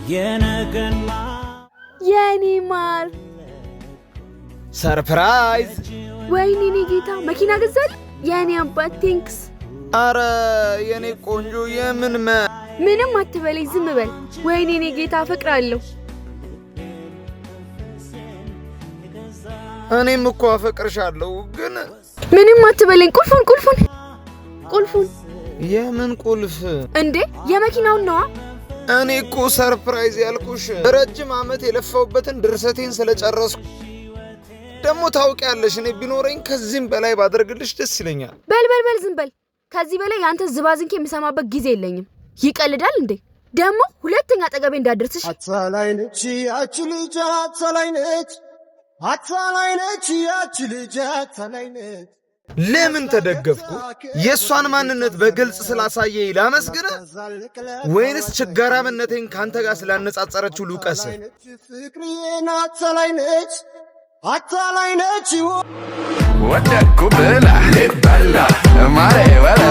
የነገን የኔ ማር። Surprise! ወይኔ እኔ ጌታ፣ መኪና ገዛል። የኔ አባት፣ thanks። አረ የኔ ቆንጆ፣ የምን ምንም አትበለኝ፣ ዝም በል። ወይኔ እኔ ጌታ፣ አፈቅራለሁ። እኔም እኮ አፈቅርሻለሁ፣ ግን ምንም አትበለኝ። ቁልፉን፣ ቁልፉን፣ ቁልፉን። የምን ቁልፍ? እንዴ፣ የመኪናውን ነዋ። እኔ እኮ surprise ያልኩሽ ረጅም ዓመት የለፋሁበትን ድርሰቴን ስለጨረስኩ። ደግሞ ታውቂያለሽ፣ እኔ ቢኖረኝ ከዚህም በላይ ባደርግልሽ ደስ ይለኛል። በል በል በል፣ ዝም በል። ከዚህ በላይ የአንተ ዝባዝንኬ የምሰማበት ጊዜ የለኝም። ይቀልዳል እንዴ ደግሞ። ሁለተኛ አጠገቤ እንዳደርስሽ። አታላይ ነች ያች ልጅ፣ አታላይ ነች፣ አታላይ ነች ያች ልጅ፣ አታላይ ነች። ለምን ተደገፍኩ? የእሷን ማንነት በግልጽ ስላሳየኝ ላመስግን ወይንስ ችጋራምነቴን ከአንተ ጋር ስላነጻጸረችው ልውቀስ? ፍቅሬን አታላይ ነች፣ አታላይ ነች። ወደኩ ብላ ልበላ ማሬ ወለላ።